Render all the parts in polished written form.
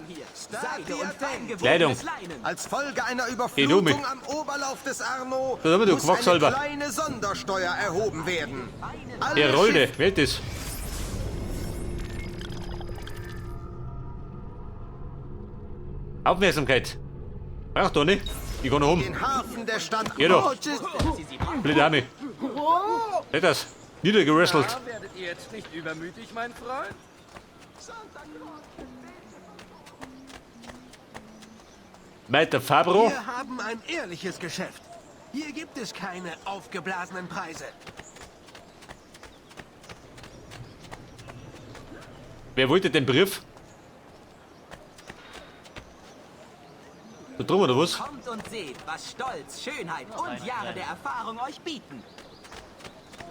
Kleidung hier. Seide und fein Kleidung. gewobenes Leinen. Als Folge einer Geh du mit. Überflutung am Oberlauf des Arno Da sind wir, du muss eine Quacksalber. kleine Sondersteuer erhoben werden. Alle Herolde, Schiffe wer ist das? Aufmerksamkeit. Braucht doch nicht. Ich kann noch um. den Hafen der Stadt Geh doch. Sie sie brauchen. Blöde Arme. Seht das? Niedergerasselt. Da werdet ihr jetzt nicht übermütig, mein Freund? Meister Fabro. Wir haben ein ehrliches Geschäft. Hier gibt es keine aufgeblasenen Preise. Wer wollte den Brief? Da drüben oder was? Kommt und seht, was Stolz, Schönheit und Jahre der Erfahrung euch bieten.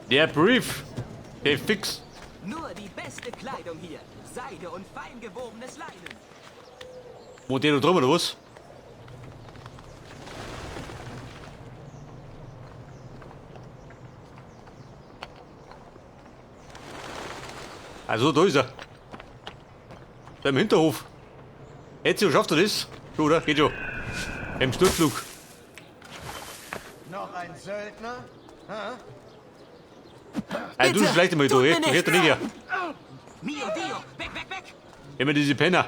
Der Brief. Der fix. Nur die beste Kleidung hier. Seide und fein gewobenes Leinen. Wohnt der da drüben oder was? Also, da ist er. Da im Hinterhof. Ezio, schafft er das? Schon, oder? Geht schon. Im Sturzflug. Noch ein Söldner? Also, du vielleicht einmal, du, tut mir du gehst doch nicht her. Mio Dio, weg, weg, weg! Immer diese Penner.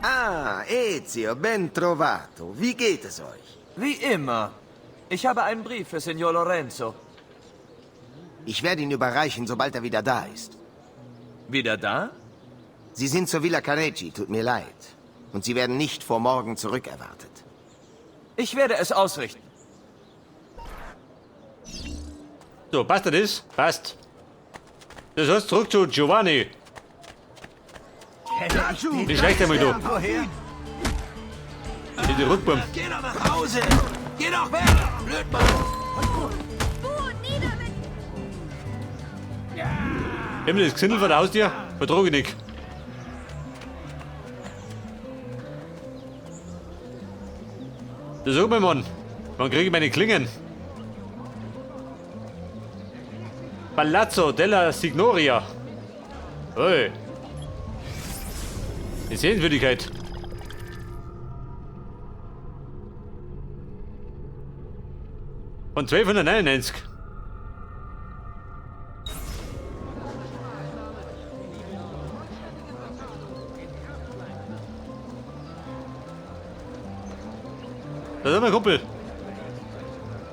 Ah, Ezio, ben trovato. Wie geht es euch? Wie immer. Ich habe einen Brief für Signor Lorenzo. Ich werde ihn überreichen, sobald er wieder da ist. Wieder da? Sie sind zur Villa Careggi, tut mir leid. Und Sie werden nicht vor morgen zurückerwartet. Ich werde es ausrichten. So, passt das? Passt. Das heißt, zurück zu Giovanni. Nicht schlecht einmal, du. Diese Rückbum. Geh doch nach Hause! Geh doch weg! Blödmann! Immer das Gesindel vor der Haustür, vertrag ich nicht. Das sag mal, Mann. Wann kriege ich meine Klingen? Palazzo della Signoria. Hey. Die Sehenswürdigkeit. Von 1299. Da ist mein Kumpel.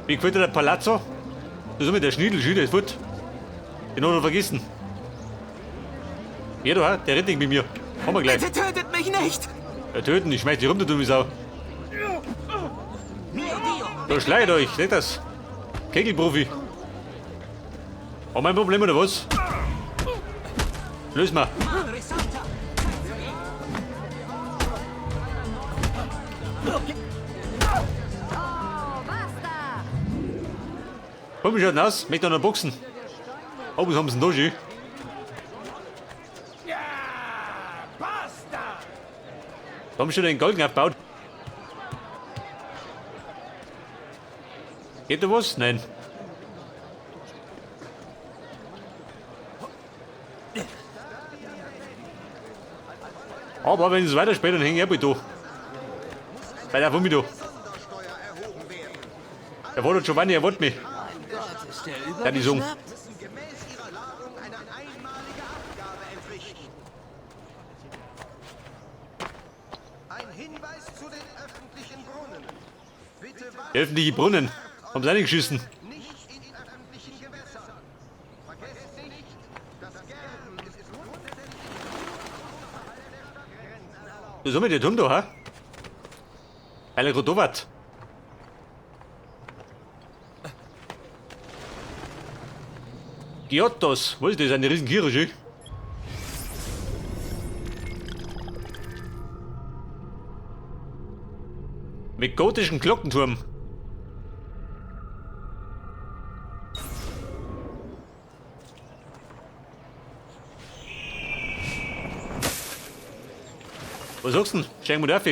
Wie gefällt dir der Palazzo? Das ist mit der Schniedel, schön, der ist fort. Den hat er vergessen. Ja, du, ha, der rennt nicht mit mir. Kommen wir gleich. Bitte tötet mich nicht! Ja, töten, ich schmeiß dich rum, du dumme Sau. Mio Dio, Da schleicht euch, seht das? Kegelprofi. Haben wir ein Problem oder was? Lösen wir. Madre Santa! Komm, wie schaut denn aus? Möchte noch boxen. Oh, was haben sie denn da schon? Da haben sie schon den Galgen aufgebaut. Geht da was? Nein. Aber wenn es weiterspielt, dann hänge ich ab da. Bei der von mir da. Der war doch Giovanni, er wollte mich. Ist der Ja, die Sung. Müssen gemäß ihrer Ladung eine einmalige Abgabe entrichten. Ein Hinweis zu den öffentlichen Brunnen. Bitte Der öffentliche Brunnen. Haben sie auch nicht geschissen. nicht in öffentlichen Gewässern. Vergesst nicht, das Gärten ist grundsätzlich Das ist mit der Turm da, ha? Heilig Rodovat. Giottos, was ist das? Eine riesen Kirche? Mit gotischem Glockenturm. Was sagst du denn? Steigen wir da auf.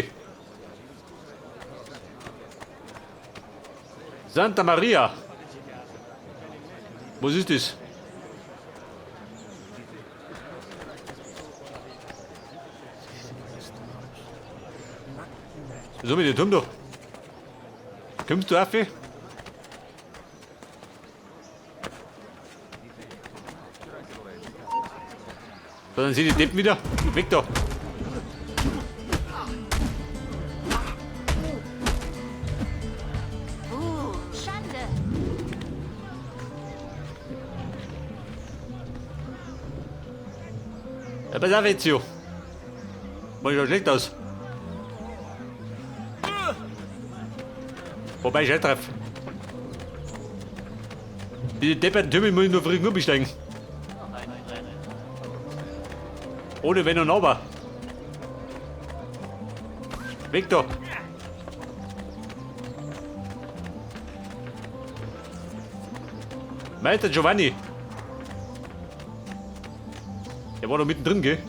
Santa Maria. Was ist das? So mit dem Turm da. Kommst du auf? So, dann sind die Deppen wieder. Weg da. Schande. Ja, pass auf, Ezio. Mann, schaut schlecht aus. Wobei, scheiß drauf. Diese depperten Türme muss ich nur früh genug besteigen. Ohne Wenn und Aber. Weg da. Meister Giovanni. Der war doch mittendrin, gell?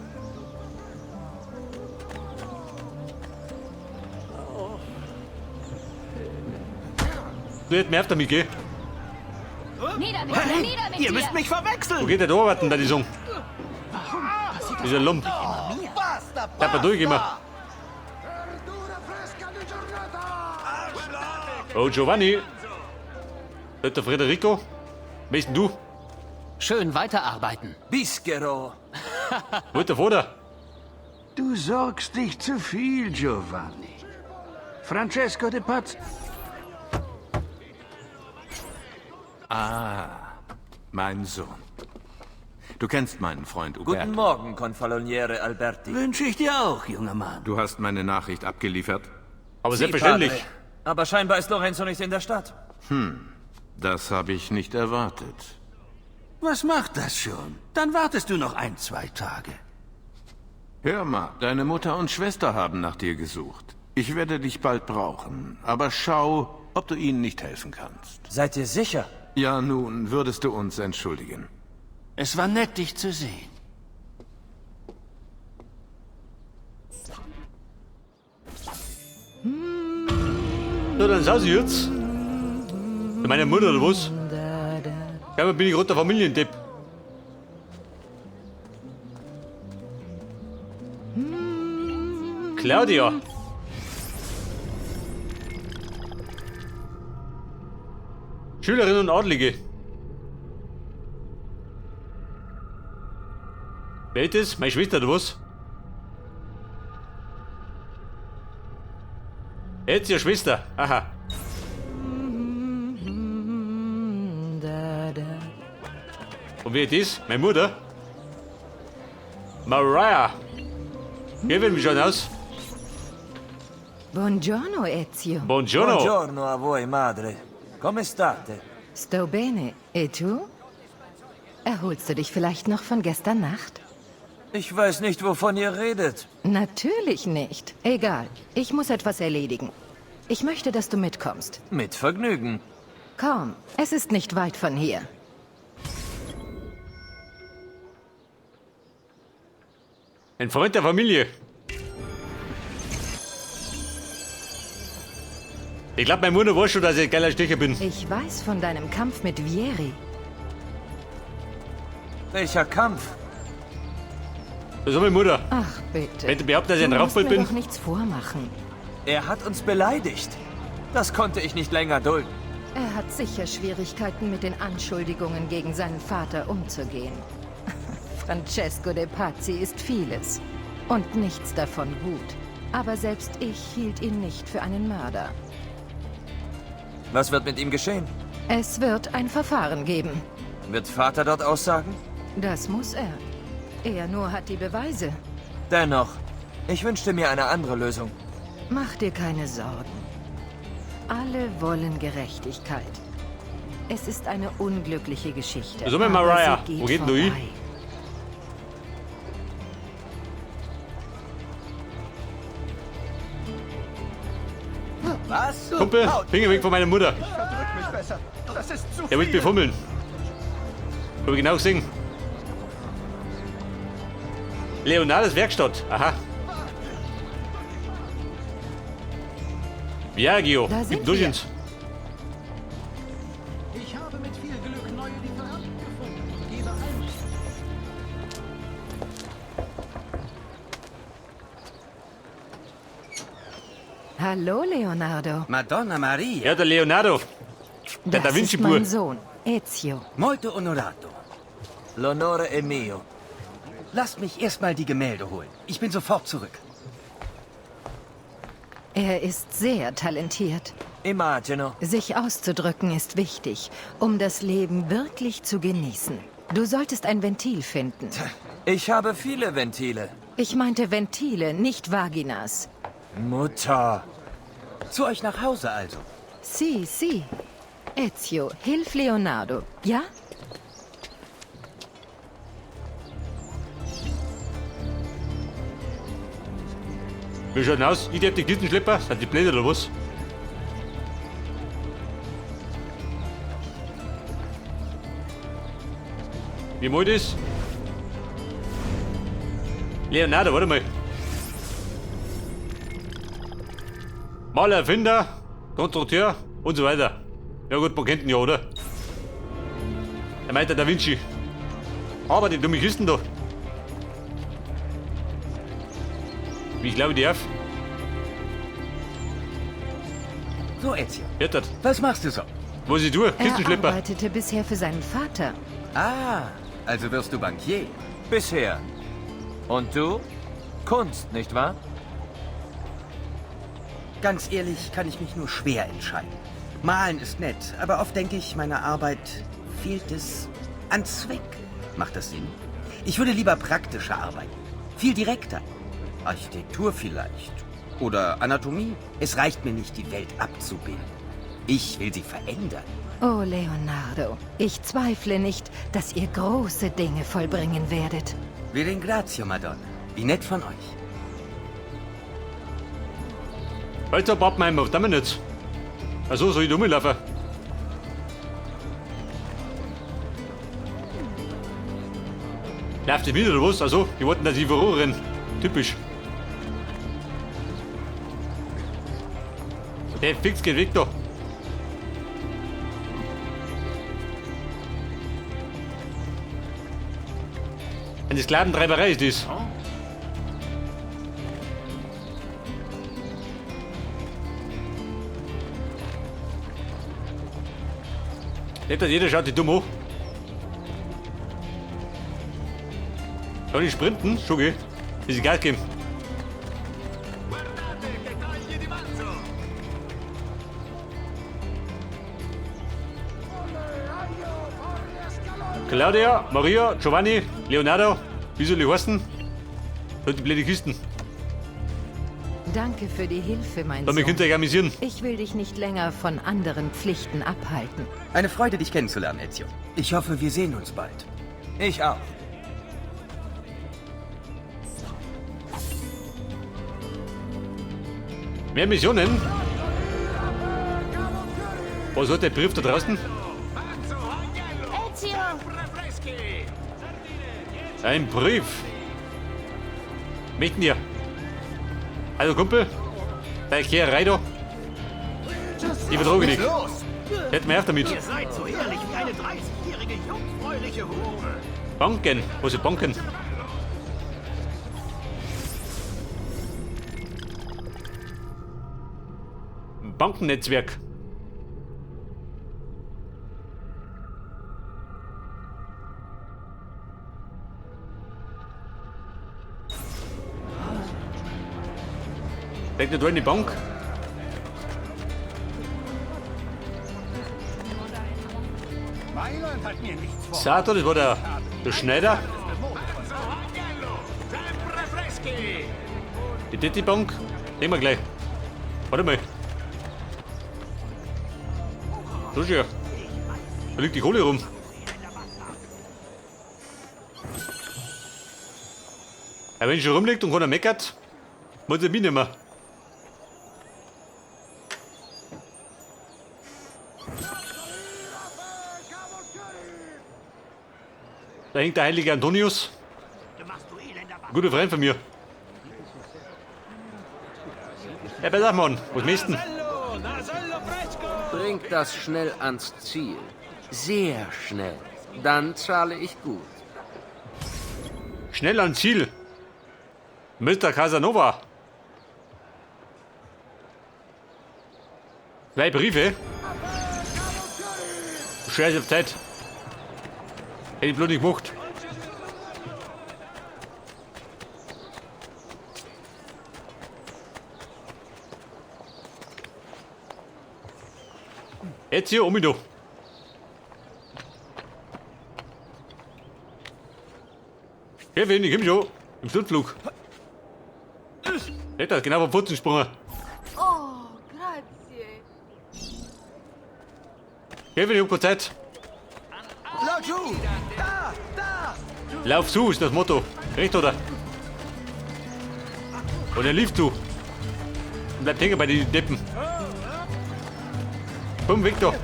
Du hättest mehr auf damit, gell? Nieder mit dir, nieder mit Ihr dir. müsst mich verwechseln! Wo geht der da arbeiten, da die Song? Dieser Lump. Basta, Darf man durch immer. Oh, Giovanni. Der Federico. Wer bist denn du? Schön weiterarbeiten. Bischero. Wo ist der Vater? Du sorgst dich zu viel, Giovanni. Francesco de Pazzi. Mein Sohn. Du kennst meinen Freund Uberto. Guten Morgen, Confaloniere Alberti. Wünsche ich dir auch, junger Mann. Du hast meine Nachricht abgeliefert? Aber Sie, selbstverständlich. Padre. Aber scheinbar ist Lorenzo nicht in der Stadt. Das habe ich nicht erwartet. Was macht das schon? Dann wartest du noch 1, 2 Tage. Hör mal, deine Mutter und Schwester haben nach dir gesucht. Ich werde dich bald brauchen, aber schau, ob du ihnen nicht helfen kannst. Seid ihr sicher? Ja, nun, würdest du uns entschuldigen. Es war nett, dich zu sehen. So, dann saus ich jetzt. Meine Mutter oder was? Ja, bin ich gerade der Familiendepp. Claudia. Schülerin und Adlige. Wer ist das? Meine Schwester oder was? Jetzt ihre Schwester. Aha. Und wer ist das? Meine Mutter? Mariah. Kevin, wie schaut aus? Buongiorno, Ezio. Buongiorno. Buongiorno a voi, madre. Come state? Sto bene. E tu? Erholst du dich vielleicht noch von gestern Nacht? Ich weiß nicht, wovon ihr redet. Natürlich nicht. Egal. Ich muss etwas erledigen. Ich möchte, dass du mitkommst. Mit Vergnügen. Komm, es ist nicht weit von hier. Ein Freund der Familie. Ich glaube, meine Mutter weiß schon, dass ich ein geiler Stecher bin. Ich weiß von deinem Kampf mit Vieri. Welcher Kampf? Das ist meine Mutter. Ach, bitte. Wenn du behauptest, dass ich ein Du musst Raufbold mir bin. doch nichts vormachen. Er hat uns beleidigt. Das konnte ich nicht länger dulden. Er hat sicher Schwierigkeiten, mit den Anschuldigungen gegen seinen Vater umzugehen. Francesco de Pazzi ist vieles. Und nichts davon gut. Aber selbst ich hielt ihn nicht für einen Mörder. Was wird mit ihm geschehen? Es wird ein Verfahren geben. Wird Vater dort aussagen? Das muss er. Er nur hat die Beweise. Dennoch, ich wünschte mir eine andere Lösung. Mach dir keine Sorgen. Alle wollen Gerechtigkeit. Es ist eine unglückliche Geschichte. So, mit aber Mariah. sie geht Wo geht denn du hin? vorbei. Was? Kumpel, Finger weg von meiner Mutter. Ich verdrück mich besser. Das ist zu Der will viel. befummeln. Hab ich genau gesehen. Leonardos Werkstatt. Aha. Viaggio. Da sind Gib durch wir. uns. Ich habe mit viel Glück neue Lieferanten gefunden. Gebe ein. Hallo, Leonardo. Madonna Maria. Ja, der Leonardo. Der Das Da ist Vinci mein Bur. Sohn, Ezio. Molto onorato. L'onore è mio. Lasst mich erstmal die Gemälde holen. Ich bin sofort zurück. Er ist sehr talentiert. Immagino. Sich auszudrücken ist wichtig, um das Leben wirklich zu genießen. Du solltest ein Ventil finden. Ich habe viele Ventile. Ich meinte Ventile, nicht Vaginas. Mutter. Zu euch nach Hause also. Si, si. Ezio, hilf Leonardo, ja? Wie schaut denn aus? Ich darf die Kisten schleppen? Sind die blöd oder was? Wie mal das? Leonardo, warte mal. Maler, Erfinder, Konstrukteur und so weiter. Ja gut, man kennt ihn ja, oder? Er meint der Da Vinci. Aber die dumme Kisten da. Wie ich glaube, ich darf. So, Ezio. Hört Was machst du so? Was ich tue? Er Kistenschlepper. arbeitete bisher für seinen Vater. Ah, also wirst du Bankier. Bisher. Und du? Kunst, nicht wahr? Ganz ehrlich kann ich mich nur schwer entscheiden. Malen ist nett, aber oft denke ich, meiner Arbeit fehlt es an Zweck. Macht das Sinn? Ich würde lieber praktischer arbeiten. Viel direkter. Architektur vielleicht. Oder Anatomie. Es reicht mir nicht, die Welt abzubilden. Ich will sie verändern. Oh, Leonardo, ich zweifle nicht, dass ihr große Dinge vollbringen werdet. Vi ringrazio, Madonna. Wie nett von euch. Alter, Pappenheimer, was tun wir jetzt? Also, soll ich da rumlaufen? Läuft das mit oder was? Also, die wollten, dass ich renne. Typisch. Der fix geht weg da. Eine Sklaventreiberei ist das. Nicht, dass jeder schaut die dumm an. Kann ich sprinten? Schon geh. Ist egal geben. Claudia, Maria, Giovanni, Leonardo, wie soll ich heißen? Und die blöde Kisten. Danke für die Hilfe, mein Damit Sohn. könnt ihr euch amüsieren. Ich will dich nicht länger von anderen Pflichten abhalten. Eine Freude, dich kennenzulernen, Ezio. Ich hoffe, wir sehen uns bald. Ich auch. Mehr Missionen? Was hat der Brief da draußen? Ezio! Ein Brief. Möchten dir. Also Kumpel, deine Kehrerei da. Ich vertrage nicht. Hätten wir auf damit. Ihr seid so ehrlich wie eine 30-jährige jungfräuliche Hure. Banken. Was ist Banken? Bankennetzwerk. Denkt ihr da in die Bank? Mailand hat mir nichts vor. Sato, das war der Schneider. Die dritte Bank. Nehmen wir gleich. Warte mal. So schön. Da liegt die Kohle rum. Ja, wenn ich schon rumliegt und keiner meckert, muss ich mich nicht mehr. Da hängt der heilige Antonius. Ein guter Freund von mir. Ja, pass auf, Mann. Was möchtest du? Bringt das schnell ans Ziel. Sehr schnell. Dann zahle ich gut. Schnell ans Ziel. Mr. Casanova. Zwei Briefe. Scheiße auf Zeit. Hätte ich bloß nicht gemacht. Jetzt hier, um mich doch. Kevin, ich komm schon. Im Sturzflug. Nicht das, genau vom Pfutzen gesprungen. Oh, grazie. Kevin, ich hab keine Zeit. Laju! Da! Da! Lauf zu ist das Motto. Recht, oder? Und er lief zu. Und bleibt hängen bei den Deppen. Komm, weg da. Aus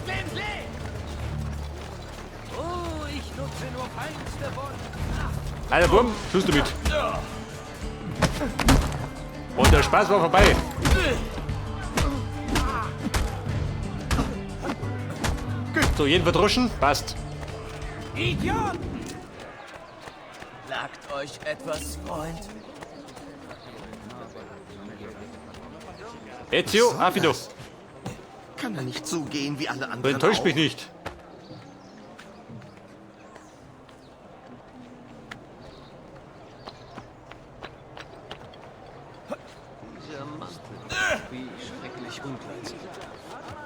dem Weg! Oh, ich nutze nur feinste Wolle. Alter Bumm, Schluss damit. Und der Spaß war vorbei. So, jeden verdroschen? Passt. Idioten! Lagt euch etwas, Freund? Ezio, Afido. Kann er nicht so gehen wie alle Du anderen enttäuscht auch? mich nicht. Wie schrecklich unkleidsam.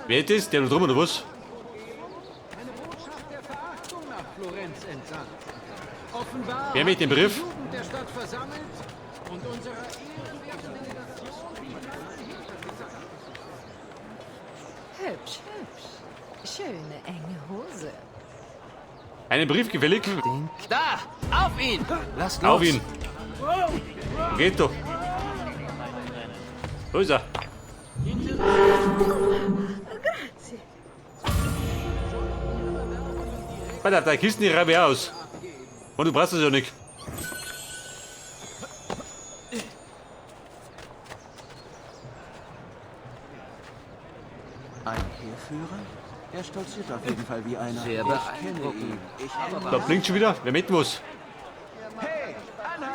Wer ist das? Der da drum oder was? Eine Botschaft der Verachtung nach Florenz entsandt. Offenbar Wer mit dem hat sich Brief? die Jugend der Stadt versammelt und unserer ehrenwerten Delegation die Nase hintergezeigt. Hübsch, hübsch. Schöne enge Hose. Einen Brief gefällig? Da! Auf ihn! Lass los. Auf ihn. Geht doch. Wo ist er? Warte, da Kisten die reibe ich aus. Und du brauchst das ja nicht. Ein Heerführer? Er stolziert auf jeden Fall wie einer. Sehr beeindruckend. Da blinkt schon wieder. Wer mit muss?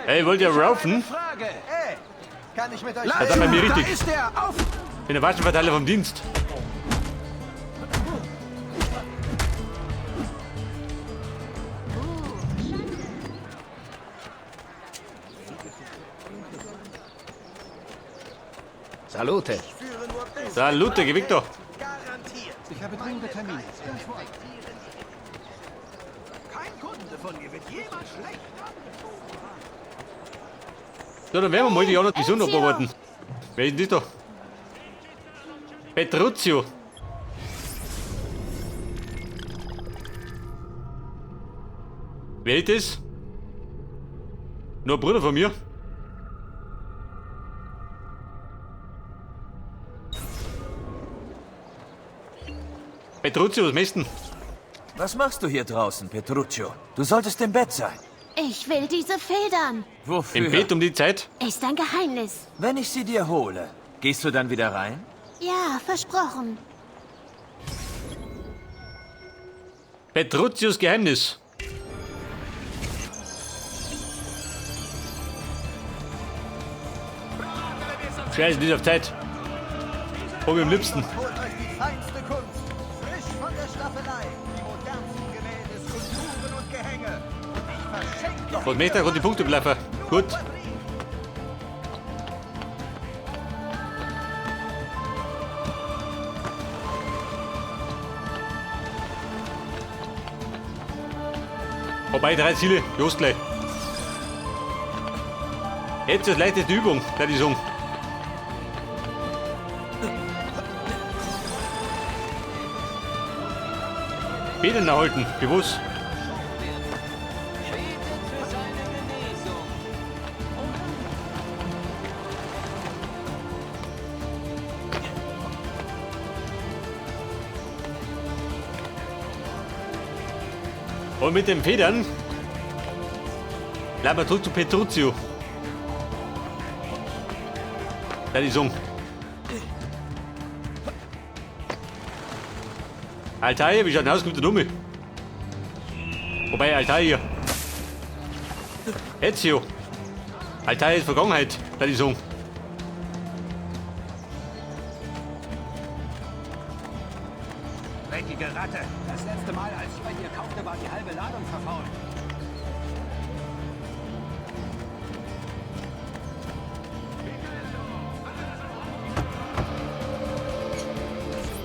Hey, wollt ihr raufen? Frage! Hey, kann ich mit euch Das ist bei mir Da richtig. ist er! Auf! Bin der Waschenverteiler vom Dienst. Salute. Salute, geh weg da. Garantiert. Ich habe dringende Termine. Kein Kunde von mir wird jemals schlecht. So, dann werden wir mal die anderen Mission abarbeiten. Wer ist denn das da? Petruccio. Wer ist das? Nur ein Bruder von mir. Petruccio, was möchtest du? Was machst du hier draußen, Petruccio? Du solltest im Bett sein. Ich will diese Federn. Wofür? Im Bett um die Zeit? Ist ein Geheimnis. Wenn ich sie dir hole, gehst du dann wieder rein? Ja, versprochen. Petruccios Geheimnis. Scheiße, nicht auf Zeit. Hab ich am liebsten. Holt euch die feinste Kunst. Frisch von der Staffelei. Die modernsten Gemälde, Skulpturen und Gehänge. Und ich verschenke Was möchte er gerade die Punkte bleiben? Gut. Vorbei, drei Ziele. Los gleich. Jetzt ist leichteste Übung, der die sagen. Federn erhalten, bewusst. Und mit den Federn bleiben wir zurück zu Petruccio. Da die Song. Altair, wie schaut denn aus? Kommt der Dumme. Wobei, Altair. Ezio. Alter ist Vergangenheit, da die sagen. Dreckige Ratte. Das letzte Mal, als ich bei dir kaufte, war die halbe Ladung verfault.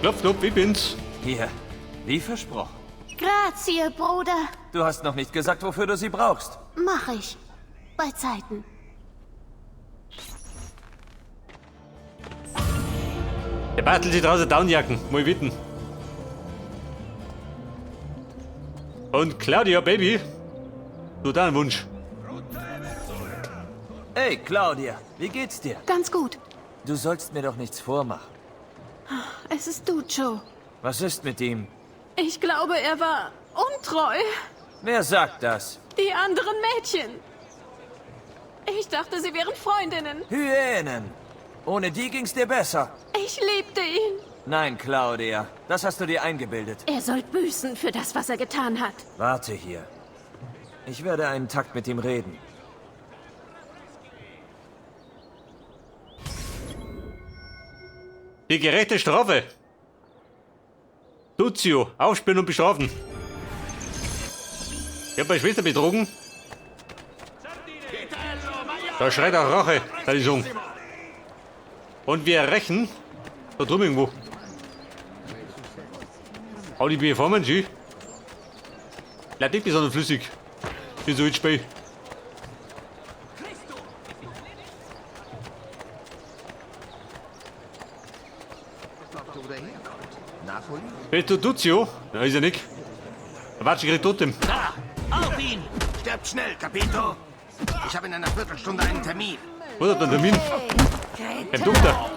Klopf, klopf, ich bin's. Hier, wie versprochen. Grazie, Bruder. Du hast noch nicht gesagt, wofür du sie brauchst. Mach ich. Bei Zeiten. Der bastelt sich draußen Downjacken, mal witten. Und Claudia, Baby, du deinen Wunsch. Hey, Claudia, wie geht's dir? Ganz gut. Du sollst mir doch nichts vormachen. Es ist Duccio. Was ist mit ihm? Ich glaube, er war untreu. Wer sagt das? Die anderen Mädchen. Ich dachte, sie wären Freundinnen. Hyänen. Ohne die ging's dir besser. Ich liebte ihn. Nein, Claudia, das hast du dir eingebildet. Er soll büßen für das, was er getan hat. Warte hier. Ich werde einen Takt mit ihm reden. Die gerechte Strafe. Duccio, aufspüren und bestrafen. Ich hab meine Schwester betrogen. Da schreit auch Rache, da die Song. Und wir rächen da drüben irgendwo. Hau die Performance, schön. Bleibt nicht besonders flüssig. Wie so ein Spiel. Bist du Duccio? Na, ist er nicht. Der Watsche kriegt trotzdem. Da! Auf ihn! Stirbt schnell, Capito! Ich habe in einer Viertelstunde einen Termin. Wo hat der Termin? Beim Doktor.